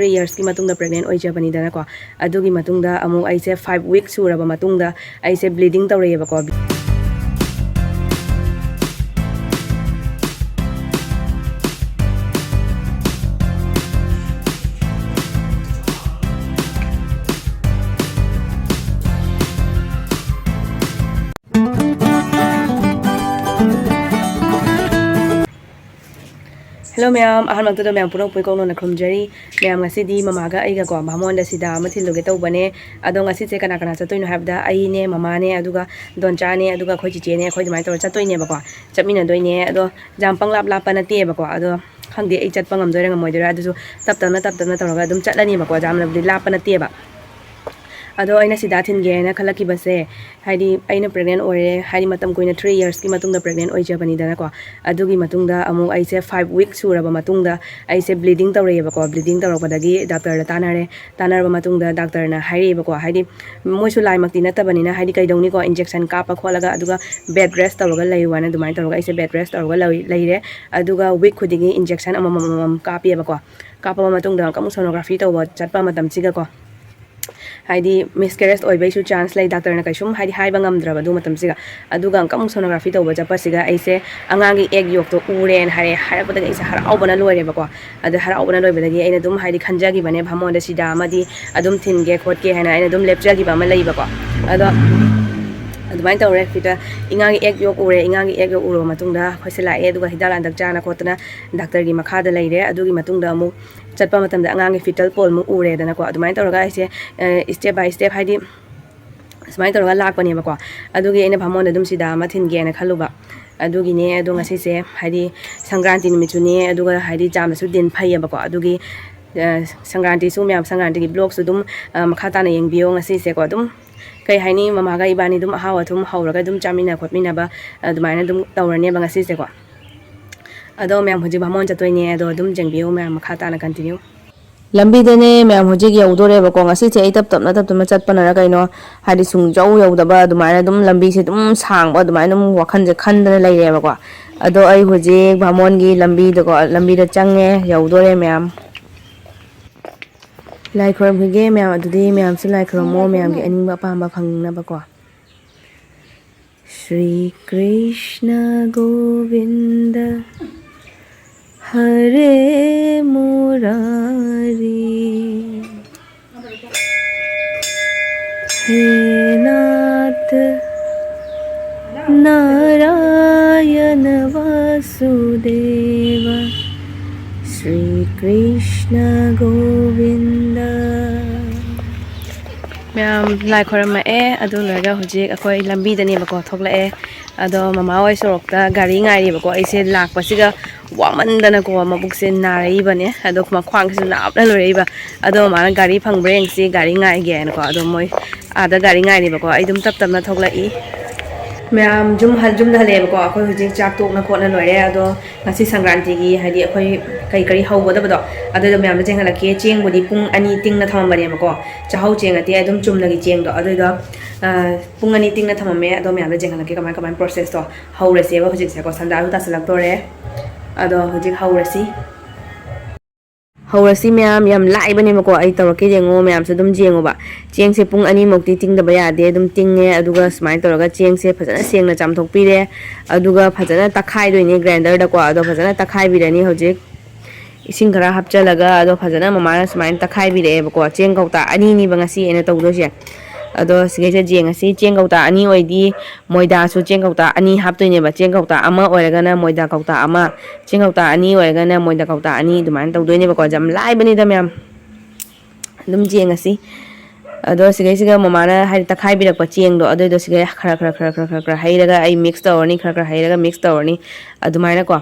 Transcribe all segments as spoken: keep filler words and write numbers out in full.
Three ꯌꯔꯁꯀꯤ ꯃꯇꯨꯡꯗ pregnant ꯑꯣꯏꯖꯕꯅꯤꯗꯅꯀꯣ꯫ ꯑꯗꯨꯒꯤ ꯃꯇꯨꯡꯗ ꯑꯃꯨꯛ ꯑꯩꯁꯦ ꯐꯥꯏꯚ ꯋꯤꯛ ꯁꯨꯔꯕ ꯃꯇꯨꯡꯗ ꯑꯩꯁꯦ ꯕ꯭ꯂꯤꯗꯤꯡ ꯇꯧꯔꯛꯑꯦꯕꯀꯣ꯫ Hello ꯃꯌꯥꯝ, ꯑꯍꯥꯟꯕꯃꯛꯇꯗ ꯃꯌꯥꯝ ꯄꯨꯝꯅꯃꯛꯄꯨ ꯏꯀꯧꯅꯅ ꯈꯨꯔꯨꯝꯖꯔꯤ꯫ ꯃꯌꯥꯝ, ꯉꯁꯤꯗꯤ ꯃꯃꯥꯒ ꯑꯩꯒꯀꯣ ꯚꯥꯃꯣꯟꯗ ꯁꯤꯗꯥ ꯑꯃ ꯊꯤꯜꯂꯨꯒꯦ ꯇꯧꯕꯅꯦ꯫ ꯑꯗꯣ ꯉꯁꯤꯁꯦ ꯀꯅꯥ ꯀꯅꯥ ꯆꯠꯇꯣꯏꯅꯣ ꯍꯥꯏꯕꯗ, ꯑꯩꯅꯦ, ꯃꯃꯥꯅꯦ, ꯑꯗꯨꯒ ꯗꯣꯟꯆꯥꯅꯦ, ꯑꯗꯨꯒ ꯑꯩꯈꯣꯏ ꯆꯤꯆꯦꯅꯦ, ꯑꯩꯈꯣꯏ ꯑꯗꯨꯃꯥꯏꯅ ꯇꯧꯔ ꯆꯠꯇꯣꯏꯅꯦꯕꯀꯣ꯫ ꯆꯠꯃꯤꯟꯅꯗꯣꯏꯅꯦ꯫ ꯑꯗꯣ ꯌꯥꯝ ꯄꯪꯂꯥꯞ ꯂꯥꯞꯄ ꯅꯠꯇꯦꯕꯀꯣ꯫ ꯑꯗꯣ ꯈꯪꯗꯦ ꯑꯩ ꯆꯠꯄ ꯉꯝꯗꯣꯏꯔꯥ ꯉꯝꯃꯣꯏꯗꯣꯏꯔꯥ, ꯑꯗꯨꯁꯨ ꯇꯞ ꯇꯞꯅ, ꯇꯞ ꯇꯞꯅ ꯇꯧꯔꯒ ꯑꯗꯨꯝ ꯆꯠꯂꯅꯤꯕꯀꯣ꯫ ꯌꯥꯝꯅꯕꯨꯗꯤ ꯂꯥꯞꯄ ꯅꯠꯇꯦꯕ꯫ ꯑꯗꯣ ꯑꯩꯅ ꯁꯤꯗꯥ ꯊꯤꯟꯒꯦ ꯍꯥꯏꯅ ꯈꯜꯂꯛꯈꯤꯕꯁꯦ, ꯍꯥꯏꯗꯤ ꯑꯩꯅ ꯄ꯭ꯔꯦꯒꯅꯦꯟ ꯑꯣꯏꯔꯦ, ꯍꯥꯏꯗꯤ ꯃꯇꯝ ꯀꯨꯏꯅ, ꯊ꯭ꯔꯤ ꯌꯔꯁꯀꯤ ꯃꯇꯨꯡꯗ ꯄ꯭ꯔꯦꯒꯅꯦꯟ ꯑꯣꯏꯖꯕꯅꯤꯗꯅꯀꯣ꯫ ꯑꯗꯨꯒꯤ ꯃꯇꯨꯡꯗ ꯑꯃꯨꯛ ꯑꯩꯁꯦ ꯐꯥꯏꯚ ꯋꯤꯛ ꯁꯨꯔꯕ ꯃꯇꯨꯡꯗ ꯑꯩꯁꯦ ꯕ꯭ꯂꯤꯗꯤꯡ ꯇꯧꯔꯛꯑꯦꯕꯀꯣ꯫ ꯕ꯭ꯂꯤꯗꯤꯡ ꯇꯧꯔꯛꯄꯗꯒꯤ ꯗꯥꯛꯇꯔꯗ ꯇꯥꯟꯅꯔꯦ꯫ ꯇꯥꯟꯅꯔꯕ ꯃꯇꯨꯡꯗ ꯗꯥꯛꯇꯔꯅ ꯍꯥꯏꯔꯛꯑꯦꯕꯀꯣ, ꯍꯥꯏꯗꯤ ꯃꯣꯏꯁꯨ ꯂꯥꯏꯃꯛꯇꯤ ꯅꯠꯇꯕꯅꯤꯅ, ꯍꯥꯏꯗꯤ ꯀꯩꯗꯧꯅꯤꯀꯣ, ꯏꯟꯖꯦꯛꯁꯟ ꯀꯥꯞꯄ ꯈꯣꯠꯂꯒ, ꯑꯗꯨꯒ ꯕꯦꯗ ꯔꯦꯁ ꯇꯧꯔꯒ ꯂꯩꯌꯨ ꯍꯥꯏꯅ ꯑꯗꯨꯃꯥꯏꯅ ꯇꯧꯔꯒ ꯑꯩꯁꯦ ꯕꯦꯗ ꯔꯦꯁ ꯇꯧꯔꯒ ꯂꯩ-, ꯂꯩꯔꯦ꯫ ꯑꯗꯨꯒ ꯋꯤꯛ ꯈꯨꯗꯤꯡꯒꯤ ꯏꯟꯖꯦꯛꯁꯟ ꯑꯃꯃꯝ ꯑꯃꯃꯝ ꯀꯥꯞꯄꯦꯕꯀꯣ꯫ ꯀꯥꯞꯄꯕ ꯃꯇꯨꯡꯗ ꯑꯃꯨꯛꯀ ꯑꯃꯨꯛ ꯁꯣꯅꯣꯒ꯭ꯔꯥꯐꯤ ꯇꯧꯕ ꯆꯠꯄ ꯃꯇꯝꯁꯤꯒꯀꯣ, ꯍꯥꯏꯗꯤ ꯃꯤꯁꯀꯦꯔꯦꯖ ꯑꯣꯏꯕꯩꯁꯨ ꯆꯥꯟꯁ ꯂꯩ, ꯗꯥꯛꯇꯔꯅ ꯀꯩꯁꯨꯝ ꯍꯥꯏꯗꯤ ꯍꯥꯏꯕ ꯉꯝꯗ꯭ꯔꯕ ꯑꯗꯨ ꯃꯇꯝꯁꯤꯒ꯫ ꯑꯗꯨꯒ ꯑꯃꯨꯛꯀ ꯑꯃꯨꯛ ꯁꯣꯅꯣꯒ꯭ꯔꯥꯐꯤ ꯇꯧꯕ ꯆꯠꯄꯁꯤꯒ ꯑꯩꯁꯦ ꯑꯉꯥꯡꯒꯤ ꯑꯦꯒ ꯌꯣꯛꯇꯣ ꯎꯔꯦꯅ ꯍꯥꯏꯔꯦ꯫ ꯍꯥꯏꯔꯛꯄꯗꯒꯤ ꯑꯩꯁꯦ ꯍꯔꯥꯎꯕꯅ ꯂꯣꯏꯔꯦꯕꯀꯣ꯫ ꯑꯗ ꯍꯔꯥꯎꯕꯅ ꯂꯣꯏꯕꯗꯒꯤ ꯑꯩꯅ ꯑꯗꯨꯝ ꯍꯥꯏꯗꯤ ꯈꯟꯖꯈꯤꯕꯅꯦ, ꯚꯥꯃꯣꯟꯗ ꯁꯤꯗꯥ ꯑꯃꯗꯤ ꯑꯗꯨꯝ ꯊꯤꯟꯒꯦ ꯈꯣꯠꯀꯦ ꯍꯥꯏꯅ ꯑꯩꯅ ꯑꯗꯨꯝ ꯂꯦꯞꯆꯈꯤꯕ ꯑꯃ ꯂꯩꯕꯀꯣ꯫ ꯑꯗꯣ ꯑꯗꯨꯃꯥꯏꯅ ꯇꯧꯔꯦ꯫ ꯐꯤꯇ ꯏꯉꯥꯒꯤ ꯑꯦꯒ ꯌꯣꯛ ꯎꯔꯦ꯫ ꯏꯉꯥꯒꯤ ꯑꯦꯒ ꯌꯣꯛ ꯎꯔꯕ ꯃꯇꯨꯡꯗ ꯑꯩꯈꯣꯏꯁꯦ ꯂꯥꯛꯑꯦ, ꯑꯗꯨꯒ ꯍꯤꯗꯥꯛ ꯂꯥꯡꯊꯛ ꯆꯥꯅ ꯈꯣꯠꯇꯅ ꯗꯥꯛꯇꯔꯒꯤ ꯃꯈꯥꯗ ꯂꯩꯔꯦ꯫ ꯑꯗꯨꯒꯤ ꯃꯇꯨꯡꯗ ꯑꯃꯨꯛ ꯆꯠꯄ ꯃꯇꯝꯗ ꯑꯉꯥꯡꯒꯤ ꯐꯤꯇꯜ ꯄꯣꯜꯃꯨꯛ ꯎꯔꯦꯗꯅꯀꯣ꯫ ꯑꯗꯨꯃꯥꯏꯅ ꯇꯧꯔꯒ ꯑꯩꯁꯦ ꯁ꯭ꯇꯦꯞ ꯕꯥꯏ ꯁ꯭ꯇꯦꯞ, ꯍꯥꯏꯗꯤ ꯁꯨꯃꯥꯏꯅ ꯇꯧꯔꯒ ꯂꯥꯛꯄꯅꯦꯕꯀꯣ꯫ ꯑꯗꯨꯒꯤ ꯑꯩꯅ ꯚꯥꯃꯣꯟꯗ ꯑꯗꯨꯝ ꯁꯤꯗꯥ ꯑꯃ ꯊꯤꯟꯒꯦꯅ ꯈꯜꯂꯨꯕ꯫ ꯑꯗꯨꯒꯤꯅꯦ꯫ ꯑꯗꯣ ꯉꯁꯤꯁꯦ ꯍꯥꯏꯗꯤ ꯁꯪꯀ꯭ꯔꯥꯟꯇꯤ ꯅꯨꯃꯤꯠꯁꯨꯅꯦ, ꯑꯗꯨꯒ ꯍꯥꯏꯗꯤ ꯆꯥꯝꯗꯁꯨ ꯗꯤꯟ ꯐꯩꯌꯦꯕꯀꯣ꯫ ꯑꯗꯨꯒꯤ ꯑ, ꯁꯪꯀ꯭ꯔꯥꯟꯇꯤꯁꯨ ꯃꯌꯥꯝ, ꯁꯪꯀ꯭ꯔꯥꯟꯇꯤꯒꯤ ꯕ꯭ꯂꯣꯒꯁꯨ ꯑꯗꯨꯝ, ꯑ, ꯃꯈꯥ ꯇꯥꯅ ꯌꯦꯡꯕꯤꯌꯣ꯫ ꯉꯁꯤꯁꯦꯀꯣ ꯑꯗꯨꯝ ꯀꯩ ꯍꯥꯏꯅꯤ, ꯃꯃꯥꯒ ꯏꯕꯥꯅꯤ ꯑꯗꯨꯝ ꯑꯍꯥꯎ ꯑꯊꯨꯝ ꯍꯧꯔꯒ ꯑꯗꯨꯝ ꯆꯥꯃꯤꯟꯅ ꯈꯣꯠꯃꯤꯟꯅꯕ ꯑꯗꯨꯃꯥꯏꯅ ꯑꯗꯨꯝ ꯇꯧꯔꯅꯦꯕ ꯉꯁꯤꯁꯦꯀꯣ꯫ ꯑꯗꯣ ꯃꯌꯥꯝ ꯍꯧꯖꯤꯛ ꯚꯥꯃꯣꯟ ꯆꯠꯇꯣꯏꯅꯦ꯫ ꯑꯗꯣ ꯑꯗꯨꯝ ꯌꯦꯡꯕꯤꯌꯨ ꯃꯌꯥꯝ, ꯃꯈꯥ ꯇꯥꯅ ꯀꯟꯇꯤꯅ꯭ꯌꯨ꯫ ꯂꯝꯕꯤꯗꯅꯦ ꯃꯌꯥꯝ ꯍꯧꯖꯤꯛ ꯌꯧꯗꯣꯔꯦꯕꯀꯣ꯫ ꯉꯁꯤꯁꯦ ꯑꯩ ꯇꯞ ꯇꯞꯅ, ꯇꯞ ꯇꯞꯅ ꯆꯠꯄꯅꯔ ꯀꯩꯅꯣ, ꯍꯥꯏꯗꯤ ꯁꯨꯡ ꯌꯧ ꯌꯧꯗꯕ ꯑꯗꯨꯃꯥꯏꯅ ꯑꯗꯨꯝ ꯂꯝꯕꯤꯁꯦ ꯑꯗꯨꯝ ꯁꯥꯡꯕ ꯑꯗꯨꯃꯥꯏꯅ ꯑꯗꯨꯝ ꯋꯥꯈꯜꯁꯦ ꯈꯟꯗꯅ ꯂꯩꯔꯦꯕꯀꯣ꯫ ꯑꯗꯣ ꯑꯩ ꯍꯧꯖꯤꯛ ꯚꯥꯃꯣꯟꯒꯤ ꯂꯝꯕꯤꯗꯀꯣ, ꯂꯝꯕꯤꯗ ꯆꯪꯉꯦ, ꯌꯧꯗꯣꯔꯦ ꯃꯌꯥꯝ꯫ ꯂꯥꯏ ꯈꯨꯔꯨꯝꯈꯤꯒꯦ ꯃꯌꯥꯝ꯫ ꯑꯗꯨꯗꯤ ꯃꯌꯥꯝꯁꯨ ꯂꯥꯏ ꯈꯨꯔꯨꯝꯃꯣ, ꯃꯌꯥꯝꯒꯤ ꯑꯅꯤꯡꯕ ꯑꯄꯥꯝꯕ ꯐꯪꯅꯕꯀꯣ꯫ ꯁ꯭ꯔꯤ ꯀ꯭ꯔꯤꯁ꯭ꯅ ꯒꯣꯕꯤꯟꯗ ꯍꯔꯦ ꯃꯨꯔꯥꯔꯤ꯫ ꯍꯦ ꯅꯥꯊ ꯅꯥꯔꯥꯌꯅ ꯋꯥꯁꯨꯗꯦꯕ ꯁ꯭ꯔꯤ ꯀ꯭ꯔꯤꯁ꯭ꯅ ꯒꯣꯕꯤꯟꯗ꯫ ꯃꯌꯥꯝ ꯂꯥꯏ ꯈꯣꯏꯔꯝꯃꯛꯑꯦ꯫ ꯑꯗꯨ ꯂꯣꯏꯔꯒ ꯍꯧꯖꯤꯛ ꯑꯩꯈꯣꯏ ꯂꯝꯕꯤꯗꯅꯦꯕꯀꯣ ꯊꯣꯛꯂꯛꯑꯦ꯫ ꯑꯗꯣ ꯃꯃꯥ ꯍꯣꯏ ꯁꯣꯔꯣꯛꯇ ꯒꯥꯔꯤ ꯉꯥꯏꯔꯤꯕꯀꯣ꯫ ꯑꯩꯁꯦ ꯂꯥꯛꯄꯁꯤꯒ ꯋꯥꯃꯟꯗꯅꯀꯣ ꯃꯕꯨꯛꯁꯦ ꯅꯥꯔꯛꯏꯕꯅꯦ꯫ ꯑꯗꯣ ꯃꯈ꯭ꯋꯥꯡꯁꯤꯁꯨ ꯅꯥꯕꯅ ꯂꯣꯏꯔꯛꯏꯕ꯫ ꯑꯗꯣ ꯃꯃꯥꯅ ꯒꯥꯔꯤ ꯐꯪꯕ꯭ꯔꯥ ꯌꯦꯡꯁꯤ, ꯒꯥꯔꯤ ꯉꯥꯏꯒꯦꯅꯀꯣ꯫ ꯑꯗꯣ ꯃꯣꯏ ꯑꯥꯗ ꯒꯥꯔꯤ ꯉꯥꯏꯔꯤꯕꯀꯣ꯫ ꯑꯩ ꯑꯗꯨꯝ ꯇꯞ ꯇꯞꯅ ꯊꯣꯛꯂꯛꯏ꯫ ꯃꯌꯥꯝ ꯌꯨꯝ ꯍꯜ-, ꯌꯨꯝꯗ ꯍꯜꯂꯛꯑꯦꯕꯀꯣ꯫ ꯑꯩꯈꯣꯏ ꯍꯧꯖꯤꯛ ꯆꯥꯛ ꯇꯣꯛꯅ ꯈꯣꯠꯅ ꯂꯣꯏꯔꯦ꯫ ꯑꯗꯣ ꯉꯁꯤ ꯁꯪꯀ꯭ꯔꯥꯟꯇꯤꯒꯤ ꯍꯥꯏꯗꯤ ꯑꯩꯈꯣꯏ ꯀꯔꯤ ꯀꯔꯤ ꯍꯧꯒꯗꯕꯗꯣ ꯑꯗꯨꯗꯣ ꯃꯌꯥꯝꯗ ꯆꯦꯡꯍꯜꯂꯛꯀꯦ꯫ ꯆꯦꯡꯕꯨꯗꯤ ꯄꯨꯡ ꯑꯅꯤ ꯇꯤꯡꯅ ꯊꯝꯃꯝꯕꯅꯦꯕꯀꯣ꯫ ꯆꯥꯛꯍꯧ ꯆꯦꯡ ꯅꯠꯇꯦ, ꯑꯗꯨꯝ ꯆꯨꯝꯅꯒꯤ ꯆꯦꯡꯗꯣ꯫ ꯑꯗꯨꯏꯗꯣ, ꯑ, ꯄꯨꯡ ꯑꯅꯤ ꯇꯤꯡꯅ ꯊꯝꯃꯝꯃꯦ꯫ ꯑꯗꯣ ꯃꯌꯥꯝꯗ ꯆꯦꯡꯍꯜꯂꯛꯀꯦ ꯀꯃꯥꯏ ꯀꯃꯥꯏ ꯄ꯭ꯔꯣꯁꯦꯁꯇꯣ꯫ ꯍꯧꯔꯁꯦꯕ ꯍꯧꯖꯤꯛꯁꯦꯀꯣ꯫ ꯁꯟꯗꯥꯁꯨ ꯇꯥꯁꯤꯜꯂꯛꯇꯣꯔꯦ꯫ ꯑꯗꯣ ꯍꯧꯖꯤꯛ ꯍꯧꯔꯁꯤ꯫ ꯍꯧꯔꯁꯤ ꯃꯌꯥꯝ, ꯌꯥꯝ ꯂꯥꯏꯕꯅꯦꯕꯀꯣ꯫ ꯑꯩ ꯇꯧꯔꯛꯀꯦ ꯌꯦꯡꯉꯣ, ꯃꯌꯥꯝꯁꯨ ꯑꯗꯨꯝ ꯌꯦꯡꯉꯣꯕ꯫ ꯆꯦꯡꯁꯦ ꯄꯨꯡ ꯑꯅꯤꯃꯨꯛꯇꯤ ꯇꯤꯡꯗꯕ ꯌꯥꯗꯦ, ꯑꯗꯨꯝ ꯇꯤꯡꯉꯦ꯫ ꯑꯗꯨꯒ ꯁꯨꯃꯥꯏꯅ ꯇꯧꯔꯒ ꯆꯦꯡꯁꯦ ꯐꯖꯅ ꯁꯦꯡꯅ ꯆꯥꯝꯊꯣꯛꯄꯤꯔꯦ꯫ ꯑꯗꯨꯒ ꯐꯖꯅ ꯇꯛꯈꯥꯏꯗꯣꯏꯅꯦ ꯒ꯭ꯔꯥꯏꯟꯗꯔꯗꯀꯣ꯫ ꯑꯗꯣ ꯐꯖꯅ ꯇꯛꯈꯥꯏꯕꯤꯔꯅꯤ ꯍꯧꯖꯤꯛ꯫ ꯏꯁꯤꯡ ꯈꯔ ꯍꯥꯞꯆꯜꯂꯒ ꯑꯗꯣ ꯐꯖꯅ ꯃꯃꯥꯅ ꯁꯨꯃꯥꯏꯅ ꯇꯛꯈꯥꯏꯕꯤꯔꯛꯑꯦꯕꯀꯣ꯫ ꯆꯦꯡ ꯀꯧꯇꯥ ꯑꯅꯤꯅꯤꯕ ꯉꯁꯤ ꯑꯩꯅ ꯇꯧꯗꯣꯏꯁꯦ꯫ ꯑꯗꯣ ꯁꯤꯈꯩꯁꯦ ꯌꯦꯡꯉꯁꯤ꯫ ꯆꯦꯡ ꯀꯧꯇꯥ ꯑꯅꯤ ꯑꯣꯏꯗꯤ ꯃꯣꯏꯗꯥꯁꯨ ꯆꯦꯡ ꯀꯧꯇꯥ ꯑꯅꯤ ꯍꯥꯞꯇꯣꯏꯅꯦꯕ꯫ ꯆꯦꯡ ꯀꯧꯇꯥ ꯑꯃ ꯑꯣꯏꯔꯒꯅ ꯃꯣꯏꯗꯥ ꯀꯧꯇꯥ ꯑꯃ, ꯆꯦꯡ ꯀꯧꯇꯥ ꯑꯅꯤ ꯑꯣꯏꯔꯒꯅ ꯃꯣꯏꯗꯥ ꯀꯧꯇꯥ ꯑꯅꯤ, ꯑꯗꯨꯃꯥꯏꯅ ꯇꯧꯗꯣꯏꯅꯦꯕꯀꯣ꯫ ꯌꯥꯝ ꯂꯥꯏꯕꯅꯤꯗ ꯃꯌꯥꯝ, ꯑꯗꯨꯝ ꯌꯦꯡꯉꯁꯤ꯫ ꯑꯗꯣ ꯁꯤꯈꯩꯁꯤꯒ ꯃꯃꯥꯅ ꯍꯥꯏꯗꯤ ꯇꯛꯈꯥꯏꯕꯤꯔꯛꯄ ꯆꯦꯡꯗꯣ ꯑꯗꯨꯏꯗꯣ ꯁꯤꯈꯩ ꯈꯔ ꯈꯔ ꯈꯔ ꯈꯔ ꯈꯔ ꯈꯔ ꯍꯩꯔꯒ ꯑꯩ ꯃꯤꯛꯁ ꯇꯧꯔꯅꯤ, ꯈꯔ ꯈꯔ ꯍꯩꯔꯒ ꯃꯤꯛꯁ ꯇꯧꯔꯅꯤ ꯑꯗꯨꯃꯥꯏꯅꯀꯣ꯫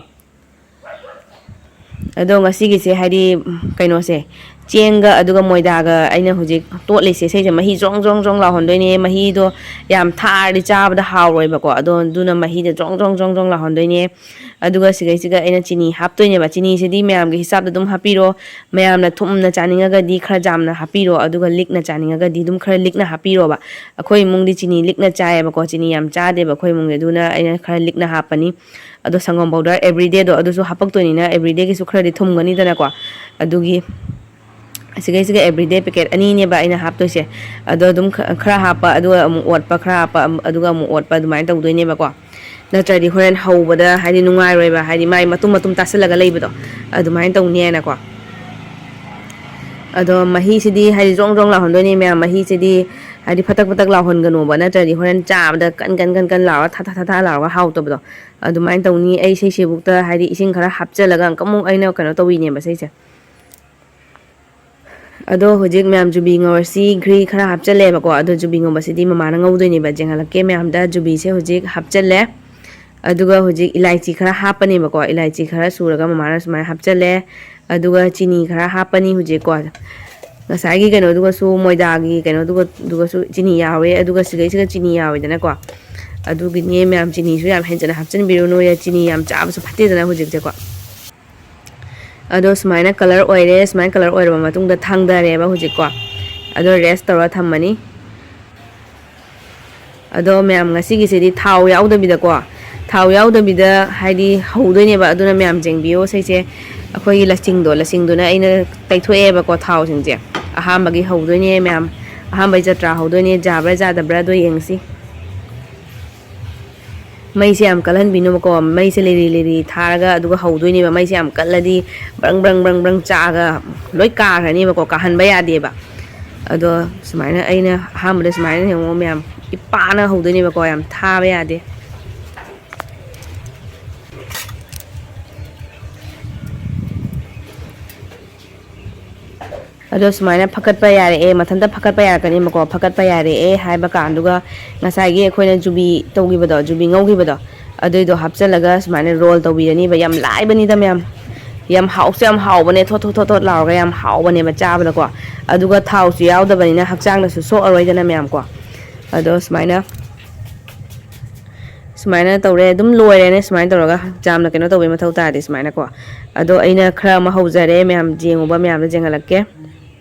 ꯑꯗꯣ ꯉꯁꯤꯒꯤꯁꯦ ꯍꯥꯏꯗꯤ ꯀꯩꯅꯣꯁꯦ, ꯆꯦꯡꯒ ꯑꯗꯨꯒ ꯃꯣꯏꯗꯥꯒ ꯑꯩꯅ ꯍꯧꯖꯤꯛ ꯇꯣꯠꯂꯤꯁꯦ, ꯁꯤꯁꯦ ꯃꯍꯤ ꯖ꯭ꯔꯣꯡ ꯖ꯭ꯔꯣꯡ ꯖ꯭ꯔꯣꯡ ꯂꯥꯎꯍꯟꯗꯣꯏꯅꯦ꯫ ꯃꯍꯤꯗꯣ ꯌꯥꯝ ꯊꯥꯔꯗꯤ ꯆꯥꯕꯗ ꯍꯥꯎꯔꯣꯏꯕꯀꯣ꯫ ꯑꯗꯣ ꯑꯗꯨꯅ ꯃꯍꯤꯗ ꯖ꯭ꯔꯣꯡ ꯖ꯭ꯔꯣꯡ ꯖ꯭ꯔꯣꯡ ꯖ꯭ꯔꯣꯡ ꯂꯥꯎꯍꯟꯗꯣꯏꯅꯦ꯫ ꯑꯗꯨꯒ ꯁꯤꯈꯩꯁꯤꯒ ꯑꯩꯅ ꯆꯤꯅꯤ ꯍꯥꯞꯇꯣꯏꯅꯦꯕ꯫ ꯆꯤꯅꯤꯁꯤꯗꯤ ꯃꯌꯥꯝꯒꯤ ꯍꯤꯁꯥꯞꯇ ꯑꯗꯨꯝ ꯍꯥꯞꯄꯤꯔꯣ꯫ ꯃꯌꯥꯝꯅ ꯊꯨꯝꯅ ꯆꯥꯅꯤꯡꯉꯒꯗꯤ ꯈꯔ ꯌꯥꯝꯅ ꯍꯥꯞꯄꯤꯔꯣ, ꯑꯗꯨꯒ ꯂꯤꯛꯅ ꯆꯥꯅꯤꯡꯉꯒꯗꯤ ꯑꯗꯨꯝ ꯈꯔ ꯂꯤꯛꯅ ꯍꯥꯞꯄꯤꯔꯣꯕ꯫ ꯑꯩꯈꯣꯏ ꯏꯃꯨꯡꯗꯤ ꯆꯤꯅꯤ ꯂꯤꯛꯅ ꯆꯥꯏꯌꯦꯕꯀꯣ, ꯆꯤꯅꯤ ꯌꯥꯝ ꯆꯥꯗꯦꯕ ꯑꯩꯈꯣꯏ ꯏꯃꯨꯡꯗꯤ꯫ ꯑꯗꯨꯅ ꯑꯩꯅ ꯈꯔ ꯂꯤꯛꯅ ꯍꯥꯞꯄꯅꯤ꯫ ꯑꯗꯣ ꯁꯪꯒꯣꯝ ꯄꯥꯎꯗꯔ ꯑꯦꯕ꯭ꯔꯤꯗꯦꯗꯣ ꯑꯗꯨꯁꯨ ꯍꯥꯄꯛꯇꯣꯏꯅꯤꯅ ꯑꯦꯕ꯭ꯔꯤꯗꯦꯒꯤꯁꯨ ꯈꯔꯗꯤ ꯊꯨꯝꯒꯅꯤꯗꯅꯀꯣ꯫ ꯑꯗꯨꯒꯤ ꯁꯤꯒꯩꯁꯤꯒ ꯑꯦꯕ꯭ꯔꯤꯗꯦ ꯄꯦꯀꯦꯠ ꯑꯅꯤꯅꯦꯕ ꯑꯩꯅ ꯍꯥꯞꯇꯣꯏꯁꯦ꯫ ꯑꯗꯣ ꯑꯗꯨꯝ ꯈ- ꯈꯔ ꯍꯥꯞꯄ, ꯑꯗꯨꯒ ꯑꯃꯨꯛ ꯑꯣꯠꯄ, ꯈꯔ ꯍꯥꯞꯄ, ꯑꯝ- ꯑꯗꯨꯒ ꯑꯃꯨꯛ ꯑꯣꯠꯄ, ꯑꯗꯨꯃꯥꯏꯅ ꯇꯧꯗꯣꯏꯅꯦꯕꯀꯣ꯫ ꯅꯠꯇ꯭ꯔꯗꯤ ꯍꯣꯔꯦꯟ ꯍꯧꯕꯗ ꯍꯥꯏꯗꯤ ꯅꯨꯡꯉꯥꯏꯔꯣꯏꯕ, ꯍꯥꯏꯗꯤ ꯃꯥꯏ ꯃꯇꯨꯝ ꯃꯇꯨꯝ ꯇꯥꯁꯤꯜꯂꯒ ꯂꯩꯕꯗꯣ ꯑꯗꯨꯃꯥꯏꯅ ꯇꯧꯅꯤ ꯍꯥꯏꯅꯀꯣ꯫ ꯑꯗꯣ ꯃꯍꯤꯁꯤꯗꯤ ꯍꯥꯏꯗꯤ ꯖ꯭ꯔꯣꯡ ꯖ꯭ꯔꯣꯡ ꯂꯥꯎꯍꯟꯗꯣꯏꯅꯦ ꯃꯌꯥꯝ꯫ ꯃꯍꯤꯁꯤꯗꯤ ꯍꯥꯏꯗꯤ ꯐꯇꯛ ꯐꯇꯛ ꯂꯥꯎꯍꯟꯒꯅꯣꯕ, ꯅꯠꯇ꯭ꯔꯗꯤ ꯍꯣꯔꯦꯟ ꯆꯥꯕꯗ ꯀꯟ ꯀꯟ ꯀꯟ ꯀꯟ ꯂꯥꯎꯔꯒ ꯊꯥ ꯊꯥ ꯊꯥ ꯊꯥ ꯂꯥꯎꯔꯒ ꯍꯥꯎꯇꯕꯗꯣ ꯑꯗꯨꯃꯥꯏꯅ ꯇꯧꯅꯤ꯫ ꯑꯩ ꯁꯤꯁꯤꯕꯨꯛꯇ ꯍꯥꯏꯗꯤ ꯏꯁꯤꯡ ꯈꯔ ꯍꯥꯞꯆꯤꯜꯂꯒ ꯑꯃꯨꯛꯀ ꯑꯃꯨꯛ ꯑꯩꯅ ꯀꯩꯅꯣ ꯇꯧꯔꯤꯅꯦꯕ ꯁꯤꯁꯦ꯫ ꯑꯗꯣ ꯍꯧꯖꯤꯛ ꯃꯌꯥꯝ ꯖꯨꯕꯤ ꯉꯧꯔꯁꯤ꯫ ꯘ꯭ꯔꯤ ꯈꯔ ꯍꯥꯞꯆꯜꯂꯦꯕꯀꯣ꯫ ꯑꯗꯣ ꯖꯨꯕꯤ ꯉꯧꯕꯁꯤꯗꯤ ꯃꯃꯥꯅ ꯉꯧꯗꯣꯏꯅꯦꯕ꯫ ꯌꯦꯡꯍꯜꯂꯛꯀꯦ ꯃꯌꯥꯝꯗ꯫ ꯖꯨꯕꯤꯁꯦ ꯍꯧꯖꯤꯛ ꯍꯥꯞꯆꯜꯂꯦ꯫ ꯑꯗꯨꯒ ꯍꯧꯖꯤꯛ ꯏꯂꯥꯏꯆꯤ ꯈꯔ ꯍꯥꯞꯄꯅꯦꯕꯀꯣ꯫ ꯏꯂꯥꯏꯆꯤ ꯈꯔ ꯁꯨꯔꯒ ꯃꯃꯥꯅ ꯁꯨꯃꯥꯏꯅ ꯍꯥꯞꯆꯜꯂꯦ꯫ ꯑꯗꯨꯒ ꯆꯤꯅꯤ ꯈꯔ ꯍꯥꯞꯄꯅꯤ ꯍꯧꯖꯤꯛꯀꯣ꯫ ꯉꯁꯥꯏꯒꯤ ꯀꯩꯅꯣꯗꯨꯒꯁꯨ, ꯃꯣꯏꯗꯥꯒꯤ ꯀꯩꯅꯣꯗꯨꯒ, ꯑꯗꯨꯒꯁꯨ ꯆꯤꯅꯤ ꯌꯥꯎꯔꯦ꯫ ꯑꯗꯨꯒ ꯁꯤꯒꯩꯁꯤꯒ ꯆꯤꯅꯤ ꯌꯥꯎꯋꯦꯗꯅꯀꯣ꯫ ꯑꯗꯨꯒꯤꯅꯦ ꯃꯌꯥꯝ, ꯆꯤꯅꯤꯁꯨ ꯌꯥꯝ ꯍꯦꯟꯖꯟꯅ ꯍꯥꯞꯆꯤꯟꯕꯤꯔꯨꯅꯨ꯫ ꯆꯤꯅꯤ ꯌꯥꯝ ꯆꯥꯕꯁꯨ ꯐꯠꯇꯦꯗꯅ ꯍꯧꯖꯤꯛꯁꯦꯀꯣ꯫ ꯑꯗꯣ ꯁꯨꯃꯥꯏꯅ ꯀꯂꯔ ꯑꯣꯏꯔꯦ꯫ ꯁꯨꯃꯥꯏꯅ ꯀꯂꯔ ꯑꯣꯏꯔꯕ ꯃꯇꯨꯡꯗ ꯊꯥꯡꯗꯔꯦꯕ ꯍꯧꯖꯤꯛꯀꯣ꯫ ꯑꯗꯣ ꯔꯦꯁ ꯇꯧꯔ ꯊꯝꯃꯅꯤ꯫ ꯑꯗꯣ ꯃꯌꯥꯝ, ꯉꯁꯤꯒꯤꯁꯤꯗꯤ ꯊꯥꯎ ꯌꯥꯎꯗꯕꯤꯗꯀꯣ, ꯊꯥꯎ ꯌꯥꯎꯗꯕꯤꯗ ꯍꯥꯏꯗꯤ ꯍꯧꯗꯣꯏꯅꯦꯕ꯫ ꯑꯗꯨꯅ ꯃꯌꯥꯝ ꯌꯦꯡꯕꯤꯌꯣ꯫ ꯁꯤꯁꯦ ꯑꯩꯈꯣꯏꯒꯤ ꯂꯁꯤꯡꯗꯣ, ꯂꯁꯤꯡꯗꯨꯅ ꯑꯩꯅ ꯇꯩꯊꯣꯛꯑꯦꯕꯀꯣ ꯊꯥꯎꯁꯤꯡꯁꯦ꯫ ꯑꯍꯥꯟꯕꯒꯤ ꯍꯧꯗꯣꯏꯅꯦ ꯃꯌꯥꯝ, ꯑꯍꯥꯟꯕꯒꯤ ꯖꯇ꯭ꯔꯥ ꯍꯧꯗꯣꯏꯅꯦ꯫ ꯌꯥꯕ꯭ꯔꯥ ꯌꯥꯗꯕ꯭ꯔꯥ ꯑꯗꯣ ꯌꯦꯡꯁꯤ꯫ ꯃꯩꯁꯦ ꯌꯥꯝ ꯀꯜꯍꯟꯕꯤꯅꯨꯕꯀꯣ꯫ ꯃꯩꯁꯦ ꯂꯤꯔꯤ ꯂꯤꯔꯤ ꯊꯥꯔꯒ ꯑꯗꯨꯒ ꯍꯧꯗꯣꯏꯅꯦꯕ꯫ ꯃꯩꯁꯦ ꯌꯥꯝ ꯀꯜꯂꯗꯤ ꯕ꯭ꯔꯪ ꯕ꯭ꯔꯪ ꯕ꯭ꯔꯪ ꯕ꯭ꯔꯪ ꯆꯥꯛꯑꯒ ꯂꯣꯏ ꯀꯥꯈ꯭ꯔꯅꯦꯕꯀꯣ, ꯀꯥꯍꯟꯕ ꯌꯥꯗꯦꯕ꯫ ꯑꯗꯣ ꯁꯨꯃꯥꯏꯅ ꯑꯩꯅ ꯑꯍꯥꯟꯕꯗ ꯁꯨꯃꯥꯏꯅ ꯌꯦꯡꯉꯣ ꯃꯌꯥꯝ, ꯏꯄꯥꯅ ꯍꯧꯗꯣꯏꯅꯦꯕꯀꯣ, ꯌꯥꯝ ꯊꯥꯕ ꯌꯥꯗꯦ꯫ ꯑꯗꯣ ꯁꯨꯃꯥꯏꯅ ꯐꯀꯠꯄ ꯌꯥꯔꯛꯑꯦ, ꯃꯊꯟꯇ ꯐꯀꯠꯄ ꯌꯥꯔꯛꯀꯅꯦꯕꯀꯣ꯫ ꯐꯀꯠꯄ ꯌꯥꯔꯛꯑꯦ ꯍꯥꯏꯕ ꯀꯥꯟꯗꯨꯒ ꯉꯁꯥꯏꯒꯤ ꯑꯩꯈꯣꯏꯅ ꯖꯨꯕꯤ ꯇꯧꯈꯤꯕꯗꯣ, ꯖꯨꯕꯤ ꯉꯧꯈꯤꯕꯗꯣ, ꯑꯗꯨꯏꯗꯣ ꯍꯥꯞꯆꯤꯜꯂꯒ ꯁꯨꯃꯥꯏꯅ ꯔꯣꯜ ꯇꯧꯕꯤꯔꯅꯤꯕ꯫ ꯌꯥꯝ ꯂꯥꯏꯕꯅꯤꯗ ꯃꯌꯥꯝ, ꯌꯥꯝ ꯍꯥꯎꯁꯨ ꯌꯥꯝ ꯍꯥꯎꯕꯅꯦ, ꯊꯣꯠ ꯊꯣꯠ ꯊꯣꯠ ꯊꯣꯠ ꯂꯥꯎꯔꯒ ꯌꯥꯝ ꯍꯥꯎꯕꯅꯦꯕ ꯆꯥꯕꯗꯀꯣ꯫ ꯑꯗꯨꯒ ꯊꯥꯎꯁꯨ ꯌꯥꯎꯗꯕꯅꯤꯅ ꯍꯛꯆꯥꯡꯗꯁꯨ ꯁꯣꯛꯑꯔꯣꯏꯗꯅ ꯃꯌꯥꯝꯀꯣ꯫ ꯑꯗꯣ ꯁꯨꯃꯥꯏꯅ ꯁꯨꯃꯥꯏꯅ ꯇꯧꯔꯦ꯫ ꯑꯗꯨꯝ ꯂꯣꯏꯔꯦꯅꯦ꯫ ꯁꯨꯃꯥꯏꯅ ꯇꯧꯔꯒ ꯌꯥꯝꯅ ꯀꯩꯅꯣ ꯇꯧꯕꯩ ꯃꯊꯧ ꯇꯥꯔꯗꯤ ꯁꯨꯃꯥꯏꯅꯀꯣ꯫ ꯑꯗꯣ ꯑꯩꯅ ꯈꯔ ꯑꯃ ꯍꯧꯖꯔꯦ ꯃꯌꯥꯝ, ꯌꯦꯡꯉꯨꯕ ꯃꯌꯥꯝꯗ ꯌꯦꯡꯍꯜꯂꯛꯀꯦ꯫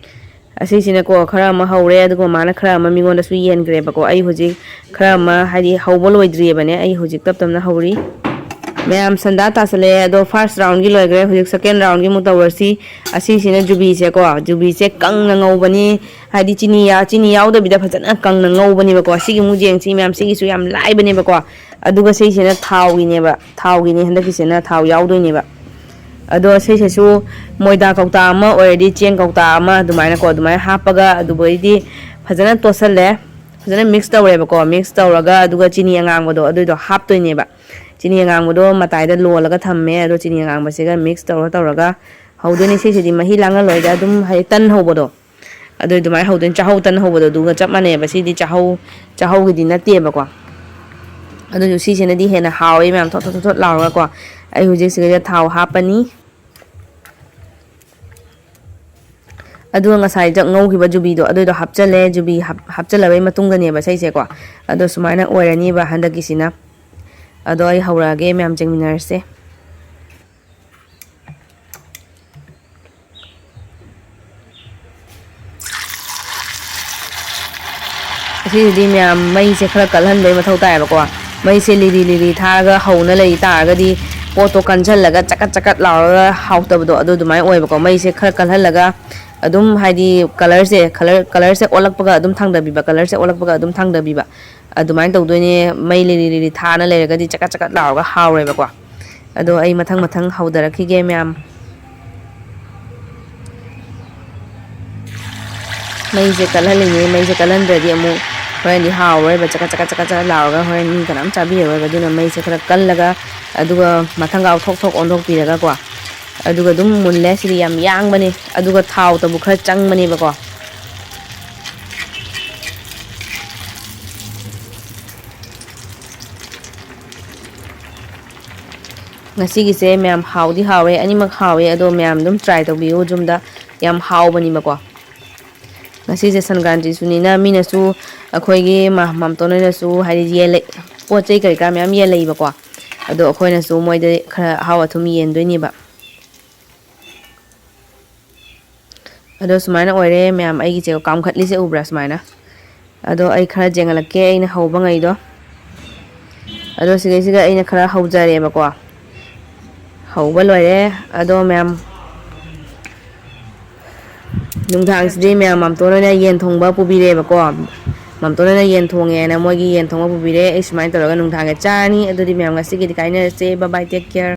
ꯑꯁꯤꯁꯤꯅꯀꯣ ꯈꯔ ꯑꯃ ꯍꯧꯔꯦ, ꯑꯗꯨꯒ ꯃꯥꯅ ꯈꯔ ꯑꯃ ꯃꯤꯉꯣꯟꯗꯁꯨ ꯌꯦꯟꯈ꯭ꯔꯦꯕꯀꯣ꯫ ꯑꯩ ꯍꯧꯖꯤꯛ ꯈꯔ ꯑꯃ ꯍꯥꯏꯗꯤ ꯍꯧꯕ ꯂꯣꯏꯗ꯭ꯔꯤꯑꯕꯅꯦ, ꯑꯩ ꯍꯧꯖꯤꯛ ꯇꯞ ꯇꯞꯅ ꯍꯧꯔꯤ꯫ ꯃꯌꯥꯝ ꯁꯟꯗꯥ ꯇꯥꯁꯜꯂꯛꯑꯦ꯫ ꯑꯗꯣ first roundꯒꯤ ꯂꯣꯏꯈ꯭ꯔꯦ, ꯍꯧꯖꯤꯛ second roundꯒꯤ ꯑꯃꯨꯛ ꯇꯧꯔꯁꯤ꯫ ꯑꯁꯤꯁꯤꯅ ꯖꯨꯕꯤꯁꯦꯀꯣ, ꯖꯨꯕꯤꯁꯦ ꯀꯪꯅ ꯉꯧꯕꯅꯤ, ꯍꯥꯏꯗꯤ ꯆꯤꯅꯤ ꯌꯥ-, ꯆꯤꯅꯤ ꯌꯥꯎꯗꯕꯤꯗ ꯐꯖꯅ ꯀꯪꯅ ꯉꯧꯕꯅꯦꯕꯀꯣ꯫ ꯁꯤꯒꯤ ꯑꯃꯨꯛ ꯌꯦꯡꯁꯤ ꯃꯌꯥꯝ, ꯁꯤꯒꯤꯁꯨ ꯌꯥꯝ ꯂꯥꯏꯕꯅꯦꯕꯀꯣ꯫ ꯑꯗꯨꯒ ꯁꯤꯁꯤꯅ ꯊꯥꯎꯒꯤꯅꯦꯕ, ꯊꯥꯎꯒꯤꯅꯦ ꯍꯟꯗꯛꯀꯤꯁꯤꯅ, ꯊꯥꯎ ꯌꯥꯎꯗꯣꯏꯅꯦꯕ꯫ ꯑꯗꯣ ꯁꯤꯁꯤꯁꯨ ꯃꯣꯏꯗꯥ ꯀꯧꯇꯥ ꯑꯃ ꯑꯣꯏꯔꯗꯤ ꯆꯦꯡ ꯀꯧꯇꯥ ꯑꯃ ꯑꯗꯨꯃꯥꯏꯅꯀꯣ, ꯑꯗꯨꯃꯥꯏꯅ ꯍꯥꯞꯄꯒ ꯑꯗꯨꯕꯨꯗꯩꯗꯤ ꯐꯖꯅ ꯇꯣꯠꯁꯜꯂꯦ꯫ ꯐꯖꯅ mix ꯇꯧꯔꯦꯕꯀꯣ꯫ Mix ꯇꯧꯔꯒ ꯑꯗꯨꯒ ꯆꯤꯅꯤ ꯑꯉꯥꯡꯕꯗꯣ ꯑꯗꯨꯏꯗꯣ ꯍꯥꯞꯇꯣꯏꯅꯦꯕ꯫ ꯆꯤꯅꯤ ꯑꯉꯥꯡꯕꯗꯣ ꯃꯇꯥꯏꯗ ꯂꯣꯜꯂꯒ ꯊꯝꯃꯦ꯫ ꯑꯗꯣ ꯆꯤꯅꯤ ꯑꯉꯥꯡꯕꯁꯤꯒ mix ꯇꯧꯔ ꯇꯧꯔꯒ ꯍꯧꯗꯣꯏꯅꯦ꯫ ꯁꯤꯁꯤꯗꯤ ꯃꯍꯤ ꯂꯥꯡꯍꯜꯂꯣꯏꯗ, ꯑꯗꯨꯝ ꯍꯥꯏꯗꯤ ꯇꯟ ꯍꯧꯕꯗꯣ ꯑꯗꯨ ꯑꯗꯨꯃꯥꯏꯅ ꯍꯧꯗꯣꯏꯅꯤ꯫ ꯆꯥꯍꯧ ꯇꯟ ꯍꯧꯕꯗꯣ ꯑꯗꯨꯒ ꯆꯞ ꯃꯥꯟꯅꯩꯕ꯫ ꯁꯤꯗꯤ ꯆꯥꯍꯧ, ꯆꯥꯍꯧꯒꯤꯗꯤ ꯅꯠꯇꯦꯕꯀꯣ꯫ ꯑꯗꯨꯁꯨ ꯁꯤꯁꯤꯅꯗꯤ ꯍꯦꯟꯅ ꯍꯥꯎꯋꯦ ꯃꯌꯥꯝ, ꯊꯣꯠ ꯊꯣꯠ ꯊꯣꯠ ꯊꯣꯠ ꯂꯥꯎꯔꯒꯀꯣ꯫ ꯑꯩ ꯍꯧꯖꯤꯛ ꯁꯤꯗ ꯊꯥꯎ ꯍꯥꯞꯄꯅꯤ꯫ ꯑꯗꯨꯒ ꯉꯁꯥꯏ ꯉꯧꯈꯤꯕ ꯖꯨꯕꯤꯗꯣ ꯑꯗꯨꯏꯗꯣ ꯍꯥꯞꯆꯜꯂꯦ꯫ ꯖꯨꯕꯤ ꯍꯥꯞ-, ꯍꯥꯞꯆꯜꯂꯕꯩ ꯃꯇꯨꯡꯗꯅꯦꯕ ꯏꯁꯩꯁꯦꯀꯣ꯫ ꯑꯗꯣ ꯁꯨꯃꯥꯏꯅ ꯑꯣꯏꯔꯅꯤꯕ ꯍꯟꯗꯛꯀꯤꯁꯤꯅ꯫ ꯑꯗꯣ ꯑꯩ ꯍꯧꯔꯛꯑꯒꯦ, ꯃꯌꯥꯝ ꯌꯦꯡꯃꯤꯟꯅꯔꯁꯦ꯫ ꯑꯁꯤꯁꯤꯗꯤ ꯃꯌꯥꯝ ꯃꯩꯁꯦ ꯈꯔ ꯀꯜꯍꯟꯕꯩ ꯃꯊꯧ ꯇꯥꯏꯌꯦꯕꯀꯣ꯫ ꯃꯩꯁꯦ ꯂꯤꯔꯤ ꯂꯤꯔꯤ ꯊꯥꯔꯒ ꯍꯧꯅ ꯂꯩ ꯇꯥꯔꯒꯗꯤ ꯄꯣꯠꯇꯣ ꯀꯟꯁꯤꯜꯂꯒ ꯆꯀꯠ ꯆꯀꯠ ꯂꯥꯎꯔꯒ ꯍꯥꯎꯇꯕꯗꯣ ꯑꯗꯨ ꯑꯗꯨꯃꯥꯏꯅ ꯑꯣꯏꯌꯦꯕꯀꯣ꯫ ꯃꯩꯁꯦ ꯈꯔ ꯀꯜꯍꯜꯂꯒ ꯑꯗꯨꯝ ꯍꯥꯏꯗꯤ colourꯁꯦ, colour, colourꯁꯦ ꯑꯣꯜꯂꯛꯄꯒ ꯑꯗꯨꯝ ꯊꯥꯡꯗꯕꯤꯕ, colourꯁꯦ ꯑꯣꯜꯂꯛꯄꯒ ꯑꯗꯨꯝ ꯊꯥꯡꯗꯕꯤꯕ꯫ ꯑꯗꯨꯃꯥꯏꯅ ꯇꯧꯗꯣꯏꯅꯦ꯫ ꯃꯩ ꯂꯤꯔꯤ ꯂꯤꯔꯤ ꯊꯥꯅ ꯂꯩꯔꯒꯗꯤ ꯆꯀꯠ ꯆꯀꯠ ꯂꯥꯎꯔꯒ ꯍꯥꯎꯔꯣꯏꯕꯀꯣ꯫ ꯑꯗꯣ ꯑꯩ ꯃꯊꯪ ꯃꯊꯪ ꯍꯧꯗꯔꯛꯈꯤꯒꯦ ꯃꯌꯥꯝ꯫ ꯃꯩꯁꯦ ꯀꯜꯍꯜꯂꯤꯅꯦ꯫ ꯃꯩꯁꯦ ꯀꯜꯍꯟꯗ꯭ꯔꯗꯤ ꯑꯃꯨꯛ ꯍꯣꯔꯦꯟꯗꯤ ꯍꯥꯎꯔꯣꯏꯕ꯫ ꯆꯀꯠ ꯆꯀꯠ ꯆꯀꯠ ꯆꯀꯠ ꯂꯥꯎꯔꯒ ꯍꯣꯔꯦꯟ ꯃꯤ ꯀꯅꯥꯝ ꯆꯥꯕꯤꯔꯔꯣꯏꯕ꯫ ꯑꯗꯨꯅ ꯃꯩꯁꯦ ꯈꯔ ꯀꯜꯂꯒ ꯑꯗꯨꯒ ꯃꯊꯪꯒꯥꯎ ꯊꯣꯛ ꯊꯣꯛ ꯑꯣꯟꯊꯣꯛꯄꯤꯔꯒꯀꯣ꯫ ꯑꯗꯨꯒ ꯑꯗꯨꯝ ꯃꯨꯜꯂꯦ꯫ ꯁꯤꯗꯤ ꯌꯥꯝ ꯌꯥꯡꯕꯅꯦ꯫ ꯑꯗꯨꯒ ꯊꯥꯎꯇꯕꯨ ꯈꯔ ꯆꯪꯕꯅꯦꯕꯀꯣ꯫ ꯉꯁꯤꯒꯤꯁꯦ ꯃꯌꯥꯝ ꯍꯥꯎꯗꯤ ꯍꯥꯎꯔꯦ, ꯑꯅꯤꯃꯛ ꯍꯥꯎꯋꯦ꯫ ꯑꯗꯣ ꯃꯌꯥꯝ ꯑꯗꯨꯝ try ꯇꯧꯕꯤꯌꯨ ꯌꯨꯝꯗ, ꯌꯥꯝ ꯍꯥꯎꯕꯅꯤꯕꯀꯣ꯫ ꯉꯁꯤꯁꯦ ꯁꯪꯀ꯭ꯔꯥꯟꯇꯤꯁꯨꯅꯤꯅ ꯃꯤꯅꯁꯨ ꯑꯩꯈꯣꯏꯒꯤ ꯃꯥ-, ꯃꯥꯝꯇꯣꯟ ꯍꯣꯏꯅꯁꯨ ꯍꯥꯏꯗꯤ ꯌꯦꯜꯂꯦ-, ꯄꯣꯠ ꯆꯩ ꯀꯔꯤ ꯀꯔꯥ ꯃꯌꯥꯝ ꯌꯦꯜꯂꯛꯏꯕꯀꯣ꯫ ꯑꯗꯣ ꯑꯩꯈꯣꯏꯅꯁꯨ ꯃꯣꯏꯗ ꯈꯔ ꯑꯍꯥꯎ ꯑꯊꯨꯝ ꯌꯦꯟꯗꯣꯏꯅꯦꯕ꯫ ꯑꯗꯣ ꯁꯨꯃꯥꯏꯅ ꯑꯣꯏꯔꯦ ꯃꯌꯥꯝ, ꯑꯩꯒꯤꯁꯦ ꯀꯥꯝꯈꯠꯂꯤꯁꯦ ꯎꯕ꯭ꯔꯥ ꯁꯨꯃꯥꯏꯅ? ꯑꯗꯣ ꯑꯩ ꯈꯔ ꯌꯦꯡꯍꯜꯂꯛꯀꯦ ꯑꯩꯅ ꯍꯧꯕꯉꯩꯗꯣ꯫ ꯑꯗꯣ ꯁꯤꯗꯩꯁꯤꯗ ꯑꯩꯅ ꯈꯔ ꯍꯧꯖꯔꯦꯕꯀꯣ꯫ ꯍꯧꯕ ꯂꯣꯏꯔꯦ꯫ ꯑꯗꯣ ꯃꯌꯥꯝ, ꯅꯨꯡꯗꯥꯡꯁꯤꯗꯤ ꯃꯌꯥꯝ ꯃꯝꯇꯣꯟ ꯍꯣꯏꯅ ꯌꯦꯟ ꯊꯣꯡꯕ ꯄꯨꯕꯤꯔꯦꯕꯀꯣ꯫ ꯃꯝꯇꯣꯟ ꯍꯣꯏꯅ ꯌꯦꯟ ꯊꯣꯡꯉꯦꯅ ꯃꯣꯏꯒꯤ ꯌꯦꯟ ꯊꯣꯡꯕ ꯄꯨꯕꯤꯔꯦ꯫ ꯑꯩ ꯁꯨꯃꯥꯏꯅ ꯇꯧꯔꯒ ꯅꯨꯡꯗꯥꯡꯒ ꯆꯥꯔꯅꯤ꯫ ꯑꯗꯨꯗꯤ ꯃꯌꯥꯝ ꯉꯁꯤꯒꯤꯗꯤ ꯀꯥꯏꯅꯔꯁꯦ꯫ Bye bye, take care꯫